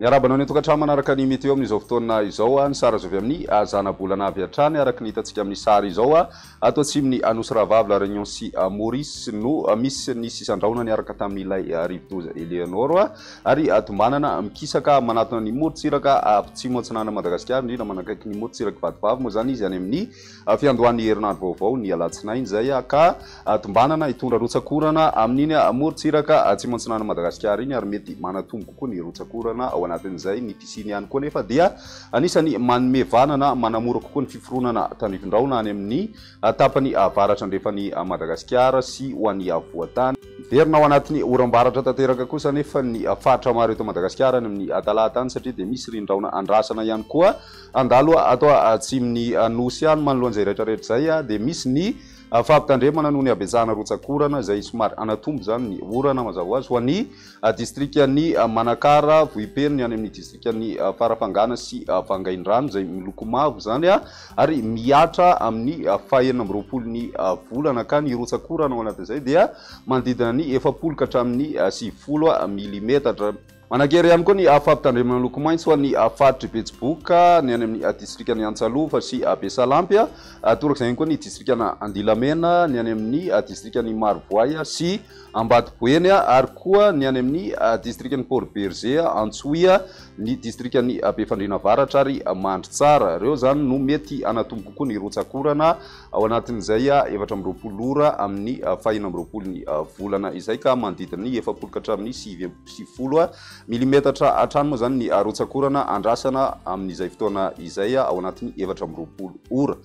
Miarahaba anao any an-tokantrano manaraka ny Météo amin'izao fotoana izao. Ny sary azo avy amin'ny zanabolana avy hatrany araka ny hitantsika amin'ny sary izao. Ato atsimon'ny Nosy Rahavavy, La Réunion sy Maurice no misy ny sisan-drahona niaraka tamin'ilay rivodoza Eleanor ary tombanana mikisaka manatona ny morontsiraka atsimo atsinanan'i Madagasikara, indrindra manakaiky ny morontsirak'i Vatovavy moa izany izy any amin'ny Fiandohan'ny herinandro vaovao ny alatsinainy izay ka tombanana hitondra rotsak'orana amin'iny morontsiraka atsimo atsinanan'i Madagasikara iny ary mety manatombo kokoa ny rotsak'orana ao anatin'izay. Ny fisiany ihany koa anefa dia anisan'ny manome vahana na manamora kokoa ny fiforonana tandrifindrahona any amin'ny tapany avaratra andrefan'i Madagasikara sy ho an'ny afovoan-tany. Miverina ao anatin'ny oram-baratra tanteraka kosa anefa ny faritra maro eto Madagasikara any amin'ny talata any satria dia misy rindrahona andrasana ihany koa Handalo ato atsimon'ny Nosy any manoloana izay rehetra rehetra izay dia misy ny fampitandremana noho ny habetsahana rotsak'orana izay somary hanatombo izany ny orana mazava ho azy ho an'ny distrikan'i Manakara, Vohipeno, ny any amin'ny distrikan'i Farafangana sy Vangaindrano izay miloko mavo izany ary mihatra amin'ny fahenina amby roapolo ny volana ka ny rotsak'orana ao anatin'izay dia manodidina ny 40 ka hatramin'ny 90 milimetatra. Manan-kery ihany koa ny fampitandremana loko maitso ho an'ny faritr'i Betsiboka, ny any amin'ny distrikan'i Antsalova sy Besalampy, torak'izay ihany koa ny distrikan'Andilamena, ny any amin'ny distrikan'i Marovoay sy Ambatoboeny ary koa ny any amin'ny distrikan'i Port Bergé, Antsohihy, ny distrikan'i Befandriana Avaratra ary Mandritsara. Ireo izany no mety hanatombo kokoa ny rotsak'orana ao anatin'izay 24 ora amin'ny fahenina amby roapolo ny volana izay ka manodidina ny 40 ka hatramin'ny 90 milimetatra hatrany moa izany ny rotsak'orana andrasana amin'izay fotoana izay ao anatin'ny 24 ora.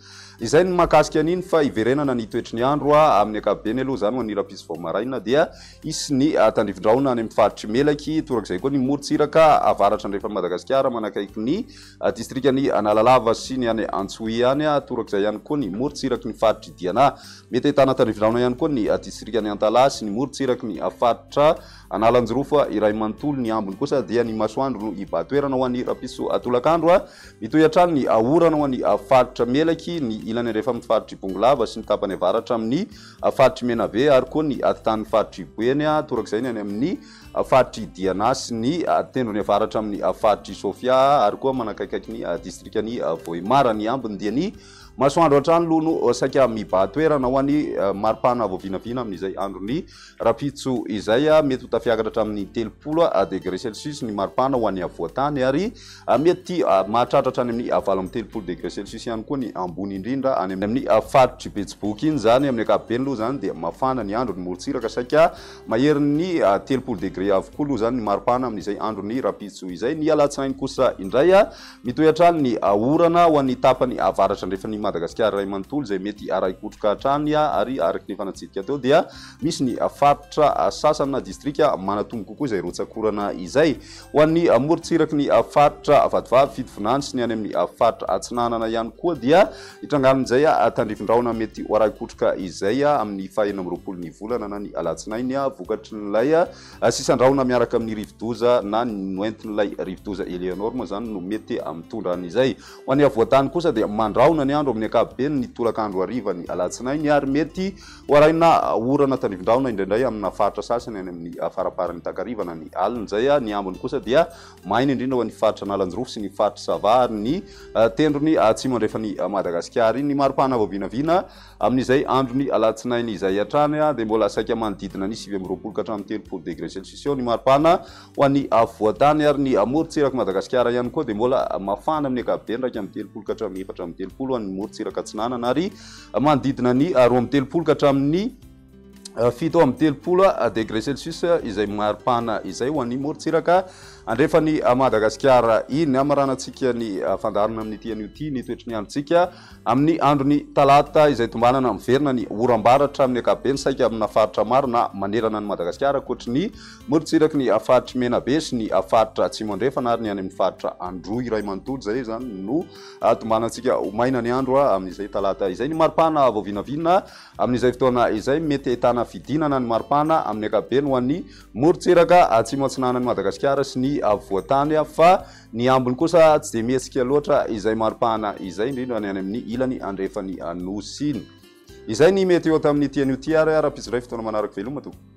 Izay ny mahakasika an'iny fa hiverenana ny toetry ny andro amin'ny ankapobeny aloha izany ho an'ny rahampitso vao maraina dia hisy ny tandrifindrahona any amin'ny faritr'i Melaky, torak'izay koa ny morontsiraka avaratra andrefan'i Madagasikara manakaiky ny Distrikan'i Analalava sy ny any Antsohihy any, torak'izay ihany koa ny morontsiraky ny faritr'i Diana. Mety ahitana tandrifindrahona ihany koa ny distrikan'i Antalaha sy ny morontsiraky ny faritra Analanjirofo iray manontolo. Ny ambiny kosa dia ny masoandro no hibahan-toerana ho an'ny rahampitso tolakandro. Mitohy hatrany ny orana ho an'ny faritra Melaky, ny ilany andrefan'ny faritr'i Bongolava sy ny tapany avaratra amin'ny faritr'i Menabe ary koa ny atitan'ny faritr'i Boeny, torak'izay ny any amin'ny faritr'i Diana sy ny tendrony avaratra amin'ny faritr'i Sofia ary koa manakaikaiky ny distrikan'i Vohemar. Ny ambiny dia ny masoandro hatrany aloha no saika mibahan-toerana ho an'ny maripana vao vinavina amin'izay andron'ny rahampitso izay. Mety ho tafiakatra hatramin'ny 30 degré celsius ny maripana ho an'ny afovoan-tany ary mety mahatratra hatrany amin'ny 38 degré celsius ihany koa ny ambony indrindra any amin'ny faritr'i Betsiboka iny. Izany amin'ny ankapobeny aloha izany dia mafana ny andro, ny morontsiraka saika Maherin'ny 30 degre avokoa aloha izany ny maripana amin'izay andron'ny rahampitso izay. Ny alatsinainy kosa indray, mitohy hatrany ny orana ho an'ny tapany avaratra andrefan'i Madagasikara iray manontolo izay mety harahi-kotroka hatrany ary araka ny efa natsidika teo dia misy ny faritra sasany na distrika manatombo kokoa izay rotsak'orana izay. Ho an'ny morontsiraky ny faritra Vatovavy, Fitovinany sy ny any amin'ny faritra Atsinanana ihany koa dia Hitrangan'izay tandrifin-drahona mety ho arahi-kotroka izay amin'ny faha 26 ny volana na ny alatsinainy vokatrin'ilay sisan-drahona miaraka amin'ny rivodoza na noentin'ilay rivodoza Eleanor moa izany no mety mitondra an'izay. Ho an'ny afovoan-tany kosa dia mandrahona ny andro amin'ny ankapobeny ny tolakandro hariva ny alatsinainy ary mety ho arahina orana tandrifin-drahona indraindray amina faritra sasany any amin'ny faramparan'ny takariva na ny alina izay. Ny ambiny kosa dia Maina indrindra ho an'ny faritra Analanjirofo sy ny faritr'i Sava ary ny tendrony atsimo andrefan'i Madagasikara iny. Ny maripana vao vinavina amin'izay andron'ny alatsinainy izay hatrany dia mbola saika manodidina ny 29 ka hatramin'ny 30 degré celsius eo ny maripana ho an'ny afovoan-tany ary ny morontsirak'i Madagasikara ihany koa dia mbola mafana amin'ny ankapobeny 31 ka hatramin'ny 34 ho an'ny morontsiraka atsinanana ary manodidina ny 32 ka hatramin'ny 37 degré celsius izay maripana izay ho an'ny morontsiraka andrefan'i Madagasikara iny. Hamaranantsika ny fandaharana amin'ity anio ity ny toetry ny androntsika amin'ny andron'ny talata izay tombanana miverina ny oram-baratra amin'ny ankapobeny saika amina faritra maro na manerana an'i Madagasikara ankoatry ny morontsiraky ny faritr'i Menabe sy ny faritra Atsimo Andrefana ary ny any amin'ny faritra Androy iray manontolo izay izany no tombanantsika ho maina ny andro amin'izay talata izay. Ny maripana vao vinavina Amin'izay fotoana izay, mety ahitana fidinana ny maripana amin'ny ankapobeny ho an'ny morontsiraka atsimo atsinanan'i Madagasikara sy ny afovoan-tany fa ny ambiny kosa tsy dia mihetsika loatra izay maripana izay, indrindra ny any amin'ny ilany andrefan'ny Nosy iny. Izay ny météo tamin'ity anio ity ary rahampitso indray fotoana manaraka veloma tompoko.